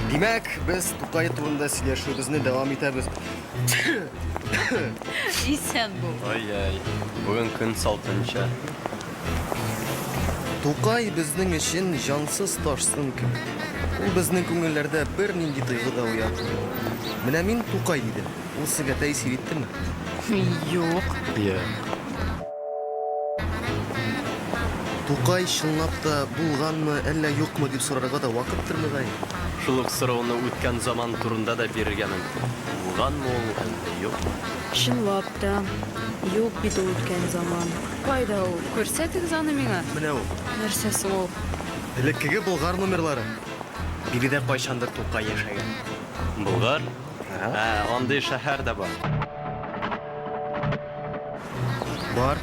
Димәк, без Тукай турында сөйләшүебезне дәвам итәбез. Исән бул. Ай-яй, бүген көн салкынча. Тукай безнең өчен җансыз таш сын кебек. Ул безнең күңелләрдә бернинди тойгы да уятмый. Менә мин Тукай дидем. Ул сезгә тәэсир иттеме? Юк. Юк. Тукай чынлап та булганмы, әллә юкмы дип сорарга да вакыттыр мөгаен. Шул ук сорауны үткән заман турында да бирергә мөмкин. Булганмы ул, әллә юкмы? Чынлап та, юк бит ул үткән заман. Кайда ул? Күрсәтегез аны миңа. Менә ул. Нәрсә соң ул? Элеккеге Болгар номерлары. Биредә кайчандыр Тукай яшәгән. Болгар? Ә, андый шәһәр дә бар. Бар.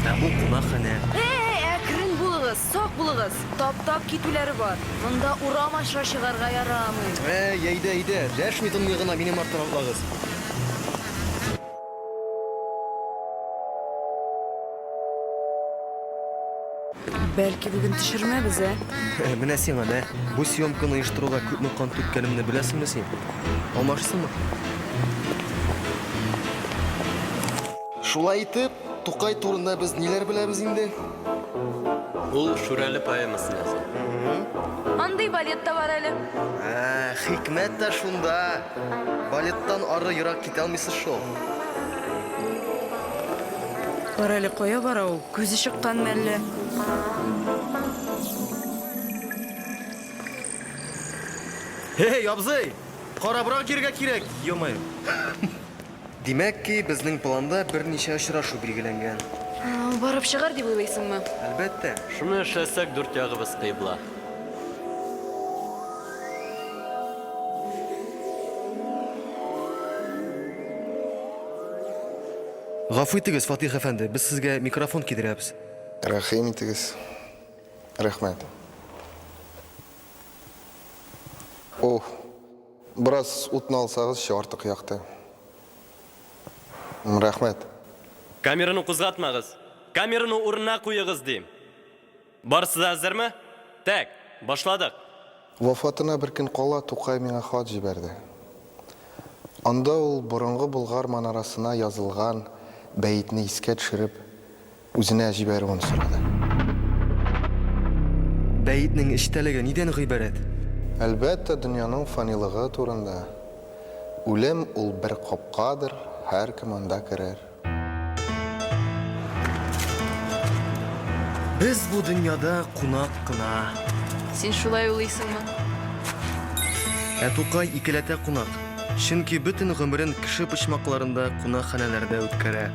Ә бу кунакханә. Эй, әкрен булыгыз, сак булыгыз. Таптап китүләре бар. Монда урам аша чыгарга ярамый. Әй, әйдә, әйдә, дәшми-тынмый гына минем арттан атлагыз. Бәлки бүген төшермәбез, ә? Менә сиңа, мә. Бу съемканы оештыруга күпме кан түккәнемне беләсеңме син? Алмашсыңмы? Шулай итеп, Тукай турында без ниләр беләбез инде? Ул Шүрәле поэмасын язган. Андый балет та бар әле. Ә, хикмәт тә шунда. Балеттан ары ерак китә алмыйсыз шул. Бар әле, кая бара ул? Күзе чыккан мәллә? Һей, абзый! Карабрак йөрергә кирәк, ё-моё. Димәк ки, безнең планда берничә очрашу билгеләнгән. Барып чыгар дип уйлыйсыңмы? Әлбәттә. Шуны эшләсәк, дүрт ягыбыз кыйбла. Гафу итегез, Фатыйх әфәнде, без сезгә микрофон кидерәбез. Рәхим итегез. Рәхмәт. О, бераз утны алсагызчы, артык якты. Рәхмәт. Камераны кузгатмагыз! Камераны урынына куегыз, дим! Барысы да әзерме? Тәк, башладык! Вафатына бер көн кала Тукай миңа хат җибәрде. Анда ул борынгы Болгар манарасына язылган бәетне искә төшереп, үзенә җибәрүен сорады. Бәетнең эчтәлеге нидән гыйбарәт? Әлбәттә, дөньяның фанилыгы турында. Үлем ул бер капкадыр, һәркем анда керер. Без бу дөньяда кунак кына. Син шулай уйлыйсыңмы? Ә Тукай икеләтә кунак. Чөнки бөтен гомерен кеше почмакларында, кунакханәләрдә үткәрә.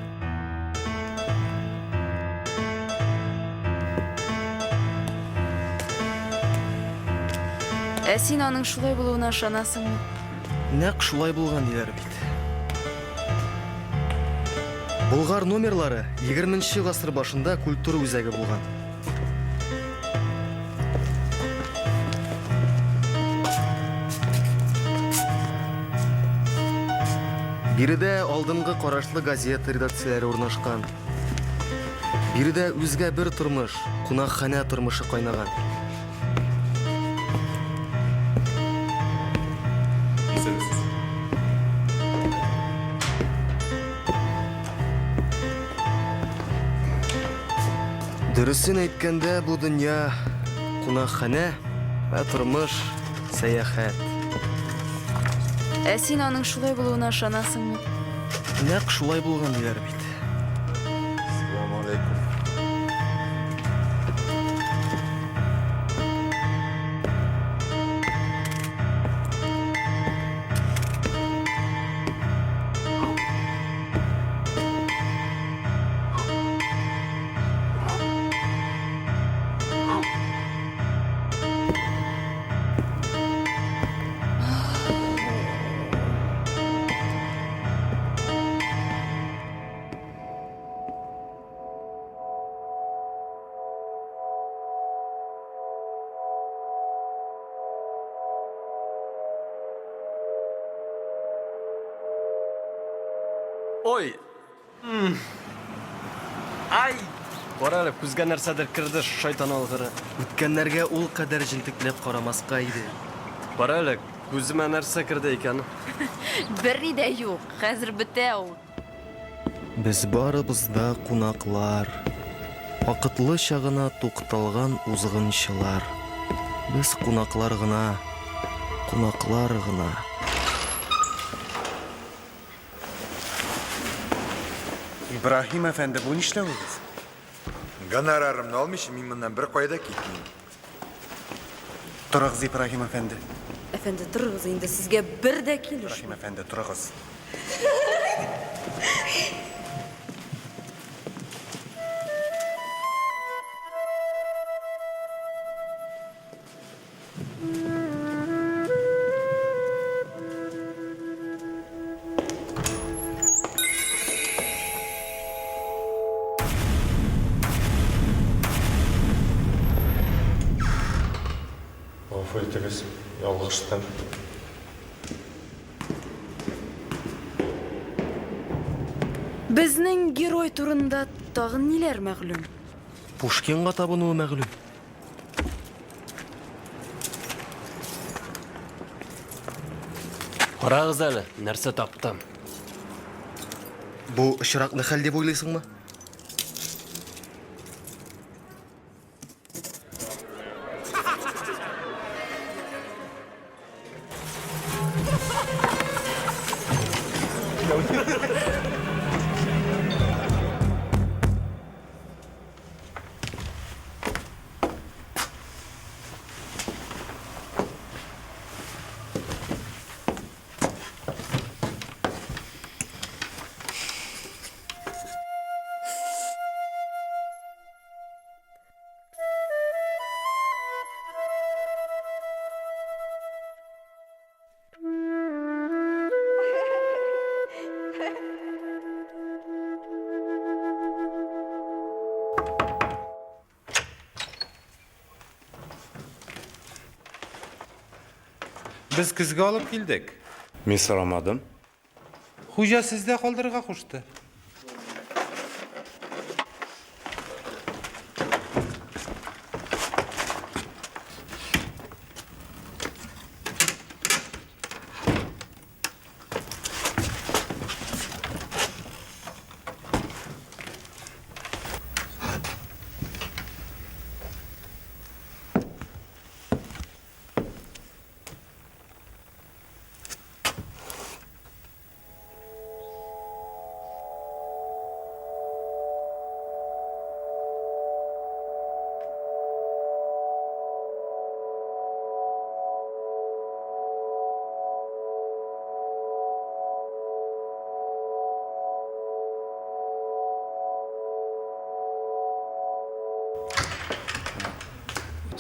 Ә син аның шулай булуына ышанасыңмы? Нәкъ шулай булган диләр бит. Болгар номерлары 20 гасыр башында культура үзәге булган. Биредә алдынгы карашлы газета редакцияләре урнашкан. Биредә үзгә бер тормыш, кунакханә тормышы кайнаган. Исәнмесез. Дөресен әйткәндә, бу дөнья кунакханә, ә тормыш сәяхәт. Ә син аның шулай булуына ышанасыңмы? Нәкъ шулай булган диләр бит. Сәлам алейкум. Ой! Ай! Кара әле, күзгә нәрсәдер керде, шайтан алгыры. Үткәннәргә ул кадәр җентекләп карамаска иде. Кара әле, Күземә нәрсә керде икән? Берни дә юк, хәзер бетә ул. Без барыбыз да кунаклар, Вакытлыча гына тукталган узгынчылар. Без кунаклар гына, кунаклар гына. Ибраһим әфәнде, бу нишләвегез? Гонорарымны алмыйча мин моннан беркая да китмим. Торыгыз, Ибраһим әфәнде. Әфәнде, торыгыз инде, сезгә бер дә килешми. Ибраһим әфәнде, торыгыз. Гафу итегез, ялгыштым. Безнең герой турында тагын ниләр мәгълүм? Пушкинга табынуы мәгълүм. Карагыз әле, нәрсә таптым. Бу очраклы хәл дип уйлыйсыңмы? Без көзге алып килдек. Мин сорамадым. Хуҗа сездә калдырырга кушты.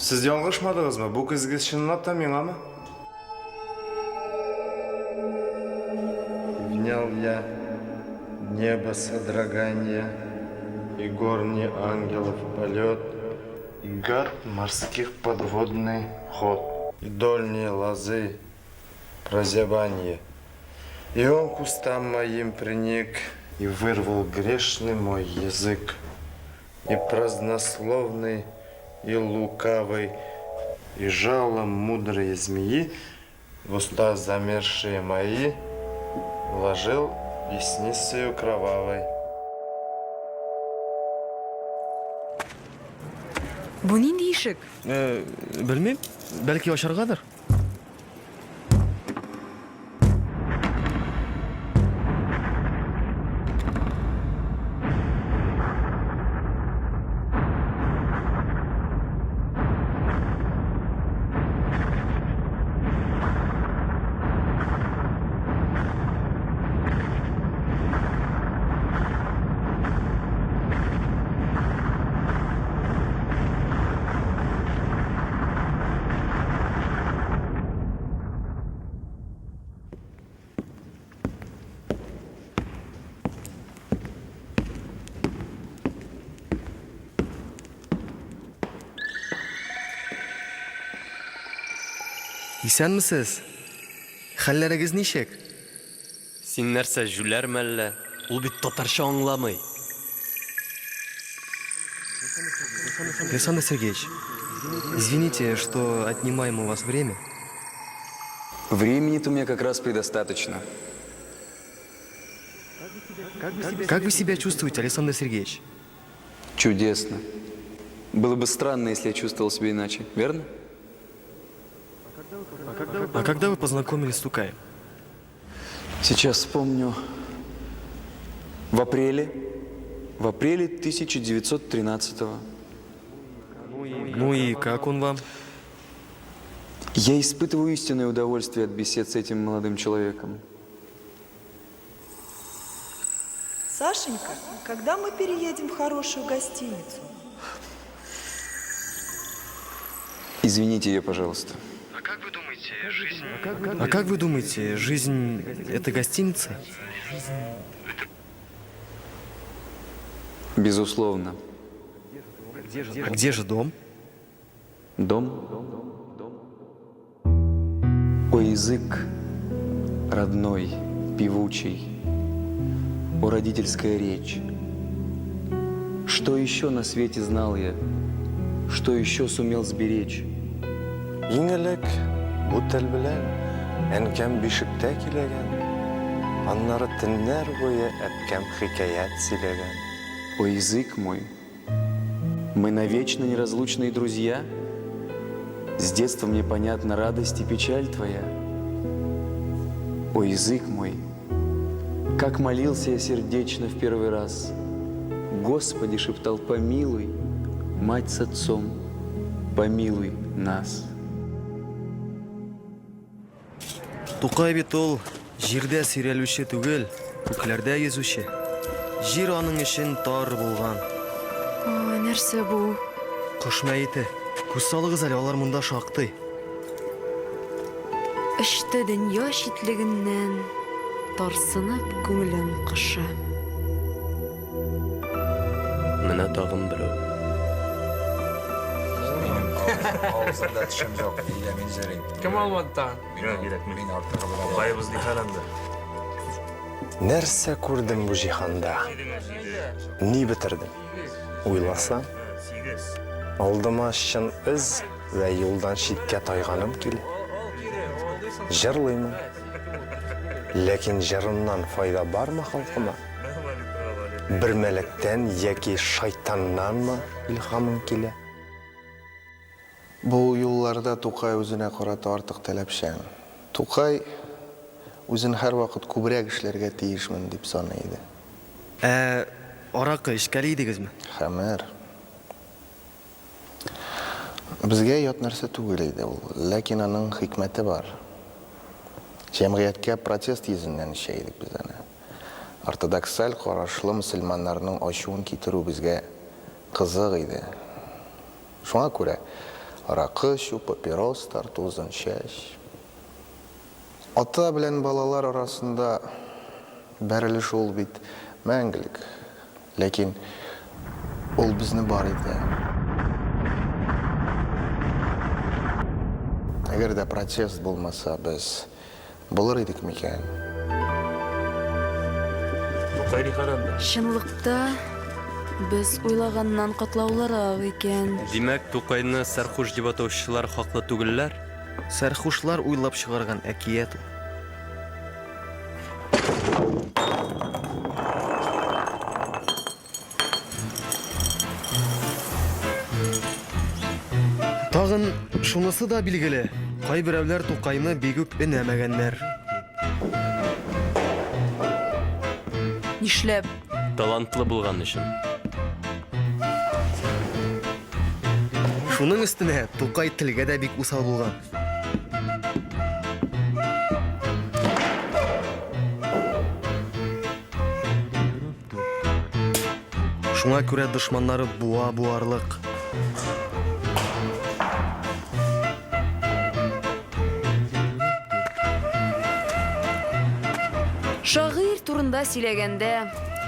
Сез ялгышмадыгызмы? Бу көзге чынлап та миңамы? Внял я небо содрогание, и горний ангелов полет, и гад морских подводный ход, и дольние лозы прозябанье. И он к устам моим приник, и вырвал грешный мой язык, и празднословный, и лукавый, и жалом мудрые змеи в уста замерзшие мои вложил десницею кровавой. Бу нинди ишек? Э, белмим. Бәлки ачаргадыр? Исәнмесез? Хәлләрегез ничек? Син нәрсә, җүләр мәллә? Ул бит татарча аңламый. Александр Сергеевич, извините, что отнимаем у вас время. Времени-то у меня как раз предостаточно. Как вы себя чувствуете, Александр Сергеевич? Чудесно. Было бы странно, если я чувствовал себя иначе, верно? А когда вы познакомились с Тукаем? Сейчас вспомню. В апреле. В апреле 1913-го. Ну и как он вам? Я испытываю истинное удовольствие от бесед с этим молодым человеком. Сашенька, когда мы переедем в хорошую гостиницу? Извините ее, пожалуйста. А как вы думаете, жизнь – это гостиница? Безусловно. А где же дом? Дом? О, язык родной, певучий, о, родительская речь. Что еще на свете знал я? Что еще сумел сберечь? Иң элек бу тел белән әнкәм бишектә көйләгән, аннары төннәр буе әбкәм хикәят сөйләгән. О, язык мой, мы навечно неразлучные друзья. С детства мне понятна радость и печаль твоя. О, язык мой, как молился я сердечно в первый раз. Господи, шептал, помилуй, мать с отцом, помилуй нас. Тукай бит ул җирдә сөйрәлүче түгел, күкләрдә йөзүче. Җир аның өчен тар булган. Ой, нәрсә бу? Кош мәете. Күз салыгыз әле, алар монда шактый. Очты дөнья читлегеннән, тарсынып күңелем кошы. Менә тагын берәү. Авызымда тешем юк, әйдә мин җөрим. Кем алмады тагын? Миңа кирәкми. Мин артыгы белән. Тукаебыз ни хәл анда? Нәрсә күрдем бу җиһанда? Ни бетердем? Уйласам, алдыма чын эз вә юлдан читкә тайганым килә. Җырлыймын. Ләкин җырымнан файда бармы халкыма? Бер мәләктән яки шайтаннанмы илһамым килә? Бу юлларда Тукай үзенә карата артык таләпчән. Тукай үзен һәрвакыт күбрәк эшләргә тиешмен дип саный иде. Ә аракы эчкәли идегезме? Хәмер. Безгә ят нәрсә түгел иде ул, ләкин аның хикмәте бар. Җәмгыятькә протест йөзеннән эчә идек без аны. Ортодоксаль карашлы мөселманнарның ачуын китерү безгә кызык иде. Шуңа күрә аракы эчү, папирос тарту, озын чәч. Ата белән балалар арасында бәрелеш ул бит мәңгелек. Ләкин ул безне бар итә. Әгәр дә протест булмаса, без булыр идек микән? Тукай ни хәл анда? Чынлыкта, без уйлаганнан катлаулырак икән. Димәк, Тукайны сәрхуш дип атаучылар хаклы түгелләр? Сәрхушлар уйлап чыгарган әкият ул. Тагын шунысы да билгеле, кайберәүләр Тукайны бик үк өнәмәгәннәр. Нишләп? Талантлы булган өчен. Шуның өстенә Тукай телгә дә бик усал булган. Шуңа күрә дошманнары буа буарлык. Шагыйрь турында сөйләгәндә,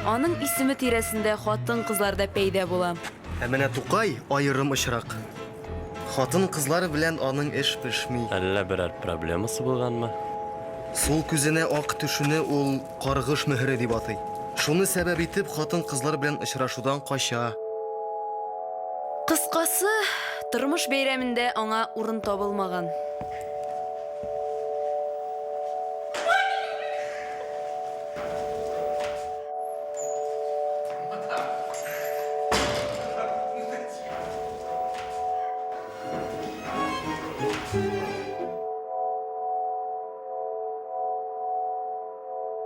аның исеме тирәсендә хатын-кызлар да пәйда була. Ә менә Тукай аерым очрак. Хатын-кызлар белән аның эш пешми. Әллә берәр проблемасы булганмы? Сул күзенә ак төшүне ул каргыш мөһере дип атый. Шуны сәбәп итеп, хатын-кызлар белән очрашудан кача. Кыскасы, тормыш бәйрәмендә аңа урын табылмаган.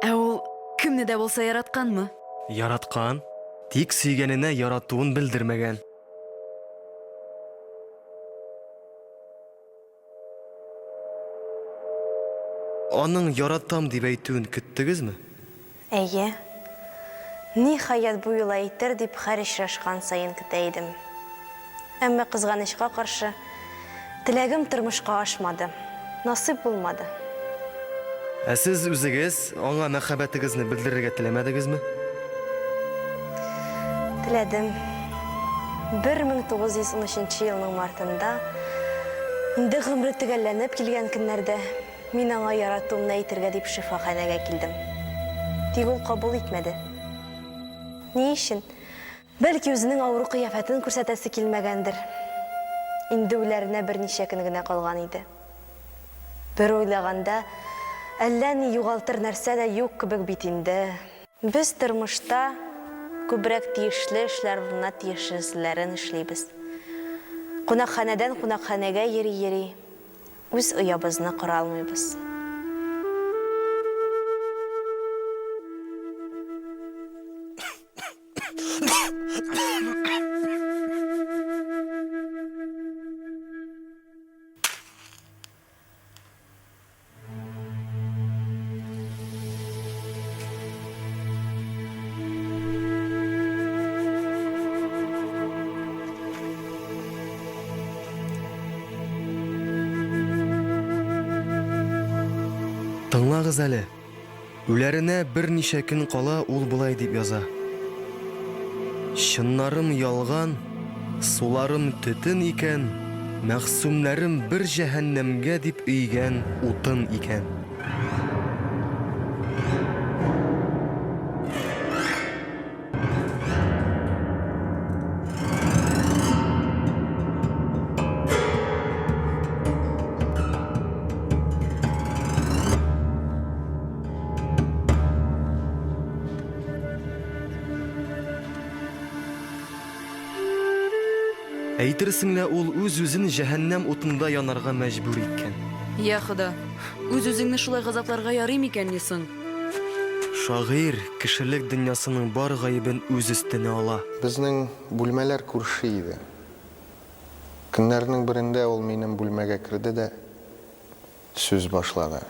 Ә ул кемне дә булса яратканмы? Яраткан, тик сөйгәненә яратуын белдермәгән. Аның яратам дип әйтүен көттегезме? Әйе. Ниһаять, бу юлы әйтер дип һәр очрашкан саен көтә идем. Әмма, кызганычка каршы, теләгем тормышка ашмады. Насыйп булмады. Ә сез үзегез аңа мәхәббәтегезне белдерергә теләмәдегезме? Теләдем. 1913 елның мартында, инде гомре төгәлләнеп килгән көннәрдә, мин аңа яратуымны әйтергә дип шифаханәгә килдем. Тик ул кабул итмәде. Ни өчен? Бәлки үзенең авыру кыяфәтен күрсәтәсе килмәгәндер. Инде үләренә берничә көн генә калган иде. Бер уйлаганда, әллә ни югалтыр нәрсә дә юк кебек бит инде. Без тормышта күбрәк тиешле эшләр урынына тиешсезләрен эшлибез. Кунакханәдән кунакханәгә йөри-йөри, үз оябызны кора алмыйбыз. Тыңлагыз әле. Үләренә берничә көн кала ул болай дип яза. Чыннарым ялган, суларым төтен икән, мәгъсүмнәрем бер җәһәннәмгә дип өйгән утын икән. Әйтерсең лә ул үз-үзен җәһәннәм утында янарга мәҗбүр иткән. Я Хода, үз-үзеңне шулай газапларга ярый микәнни соң? Шагыйрь кешелек дөньясының бар гаебен үз өстенә ала. Безнең бүлмәләр күрше иде. Көннәрнең берендә ул минем бүлмәгә керде дә сүз башлады.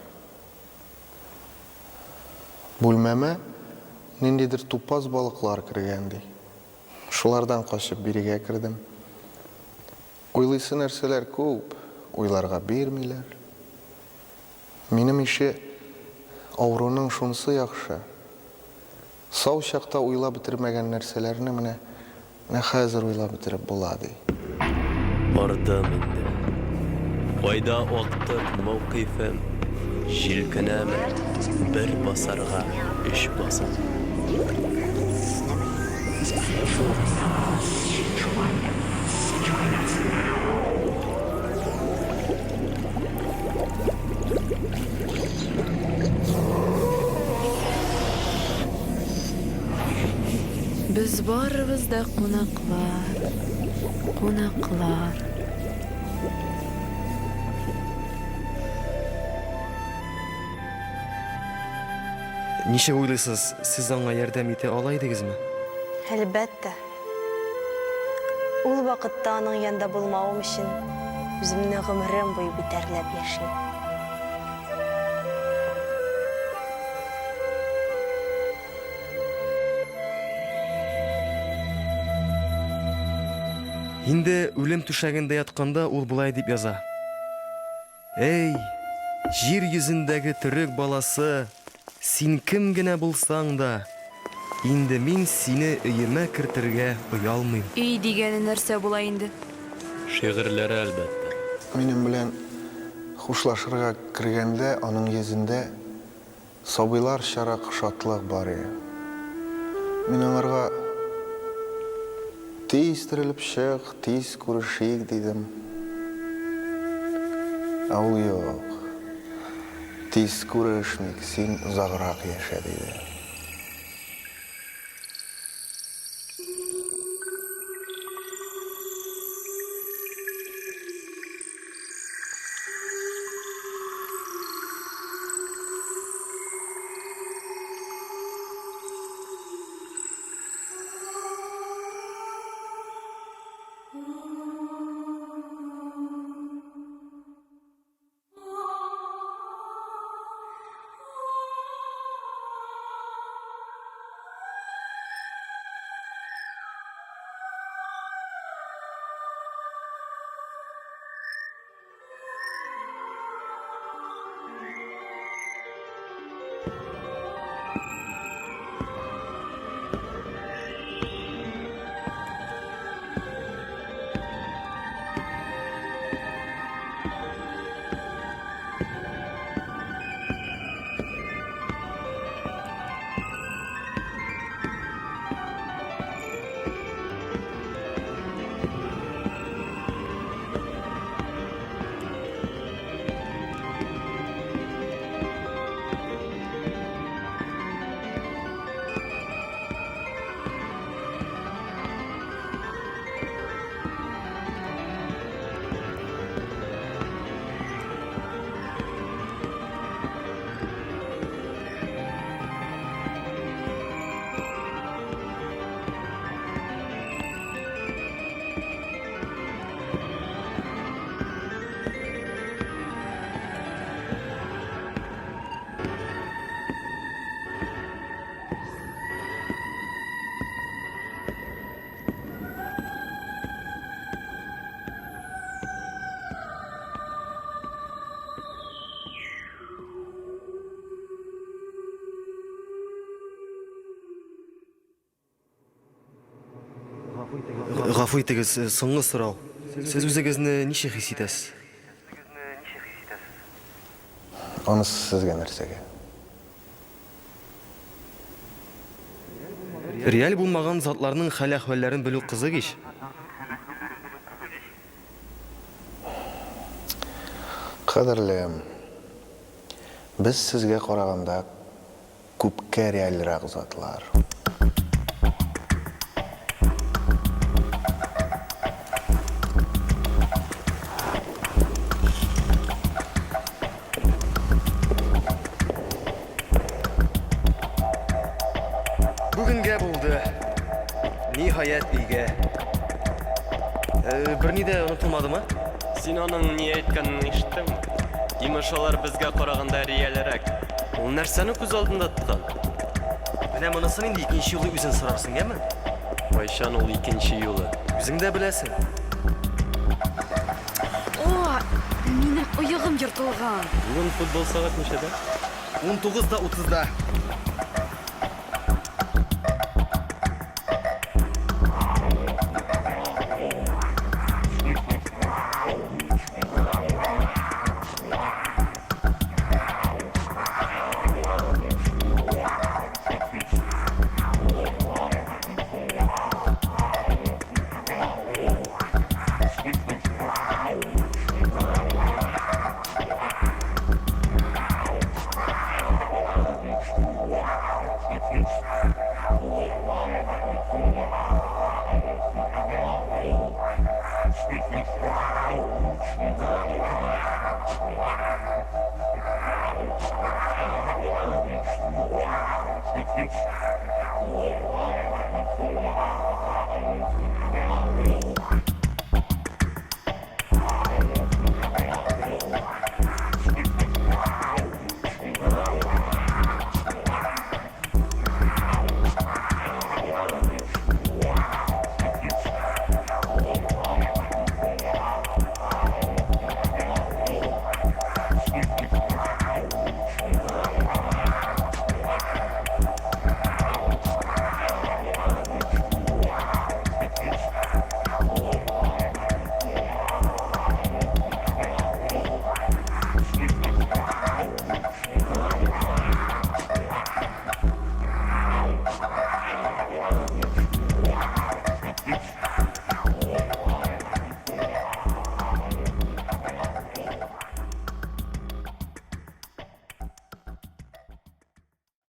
Бүлмәмә ниндидер тупас балыклар кергән, ди. Шулардан качып бирегә кердем. Уйлыйсы нәрсәләр күп, уйларга бирмиләр. Минем ише авыруның шунсы яхшы, сау чакта уйлап бетермәгән нәрсәләрне менә менә хәзер уйлап бетереп була, ди. Бардым инде. Кайда актык мәүкыйфем, Җилкенәмен бер басарга өч басып. Без барыбыз да кунаклар, кунаклар. Ничек уйлыйсыз, сез аңа ярдәм итә ала идегезме? Әлбәттә. Ул вакытта аның янда булмавым өчен үземне гомерем буе битәрләп яшим. Инде үлем түшәгендә ятканда ул болай дип яза. Әй, җир йөзендәге төрек баласы, син кем генә булсаң да, инде мин сине өемә кертергә оялмыйм. Өй дигәне нәрсә була инде? Шигырьләре, әлбәттә. Минем белән хушлашырга кергәндә аның йөзендә Сабыйларчарак шатлык бар иде. Мин аңарга, Тиз терелеп чык, тиз күрешик, дидем. Ә ул юк, тиз күрешмик, син озаграк яшә, диде. Гафу итегез, соңгы сорау. Сез үзегезне ничек хис итәсез? Анысы сезгә нәрсәгә? Реаль булмаган затларның хәл-әхвәлләрен белү кызык ич. Кадерлем, без сезгә караганда күпкә реальрәк затлар. Бүгенгә булды. Ниһаять, өйгә. Э, берни дә онытылмадымы? Син аның ни әйткәнен ишеттеңме? Имеш, алар безгә караганда реальрәк. Ул нәрсәне күз алдында тоткан? Менә монысын инде икенче юлы үзең сорарсың, яме? Кайчан ул икенче юлы? Үзең дә беләсең. О, минем оегым ертылган. Бүген футбол сәгать ничәдә? 19 да 30-да.